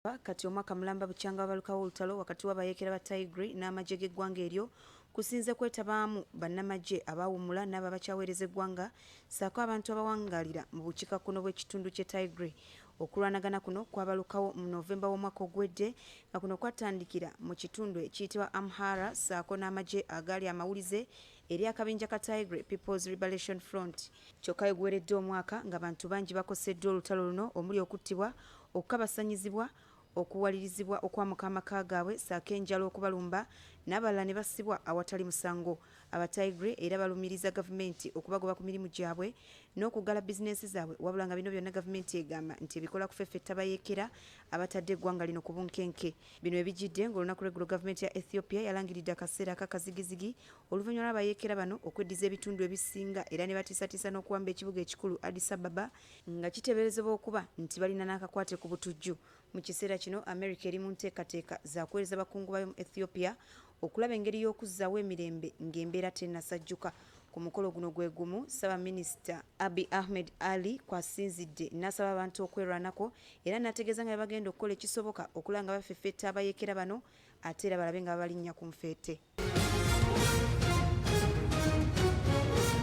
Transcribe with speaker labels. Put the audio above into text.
Speaker 1: Kati omwaka mulamba bukyanga wabalukawo olutalo wakati w'abayeekera ba Tigray n'amagye g'eggwanga eryo kusinze kwetabaamu bannamagye abaawummula n'abo abakyaweereza eggwanga ssaako abantu abawangaalira mu bukiikakkono bw'ekitundu ky'e Tigray. Okulwanagana kuno kwabalukawo mu November w'omwaka oguwedde nga kuno kwatandikira mu kitundu ekiyitibwa Amhara ssaako n'amagye agaali amawulize eri akabinja ka Tigray People's Liberation Front. Kyokka we guweredde omwaka ng'abantu bangi bakoseddwa olutalo luno omuli okuttibwa, okukabasanyizibwa, okuwalirizibwa okwamuka amaka gaabwe ssaako enjala okubalumba n'abalala ne basibwa awatali musango. Aba Tigray era balumiriza gavumenti okubagoba ku mirimu gyabwe n'okuggala bizinensi zaabwe wabula nga bino byonna gavumenti egamba nti ebikola kufeffetta bayeekera abatadde eggwanga lino ku bunkenke. Bino we bijjidde ng'olunaku lw'eggulo gavumenti ya Ethiopia yalangiridde akaseera ak'akazigizigi oluvannyuma lw'abayeekera bano okweddiza ebitundu ebisinga era ne batiisatiisa n'okuwamba ekibuga ekikulu Addis Ababa nga kiteeberezebwa okuba nti balina n'akakwate ku butujju. Mu kiseera kino America eri mu nteekateeka za kuweereza bakungu baayo mu Ethiopia okulaba engeri y'okuzzaawo emirembe ng'embeera tennasajjuka. Ku mukolo guno gwe gumu Ssaabaminisita Abiy Ahmed Ali kw'asinzidde n'asaba abantu okwerwanako era n'ategeeza nga bwe bagenda okukola ekisoboka okulaba nga bafeffetta abayeekera bano ate era balabe nga babalinnya ku nfeete.